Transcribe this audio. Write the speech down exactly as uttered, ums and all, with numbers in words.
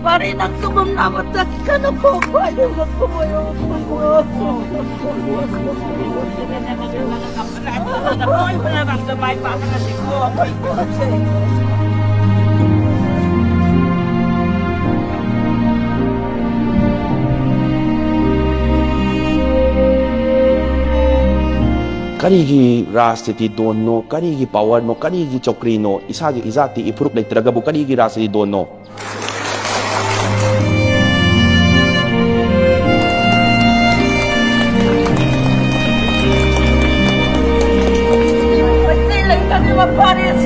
Pare, nagtumam na mata. Kano po, pwede mo po. ꯀꯔꯤꯒꯤ ꯔꯥꯖꯅꯤꯇꯤ ꯗꯣꯟꯅꯣ? ꯀꯔꯤꯒꯤ ꯄꯥꯋꯔꯅꯣ? ꯀꯔꯤꯒꯤ ꯆꯧꯀ꯭ꯔꯤꯅꯣ? ꯏꯁꯥꯒꯤ ꯏꯖꯥꯇꯤ ꯏꯐꯨꯔꯨꯞ ꯂꯩꯇ꯭ꯔꯒꯕꯨ ꯀꯔꯤꯒꯤ ꯔꯥꯖꯅꯤꯇꯤ ꯗꯣꯟꯅꯣ? ꯃꯩꯇꯩ ꯂꯩꯇꯕꯤ ꯃꯄꯥꯅꯤ꯫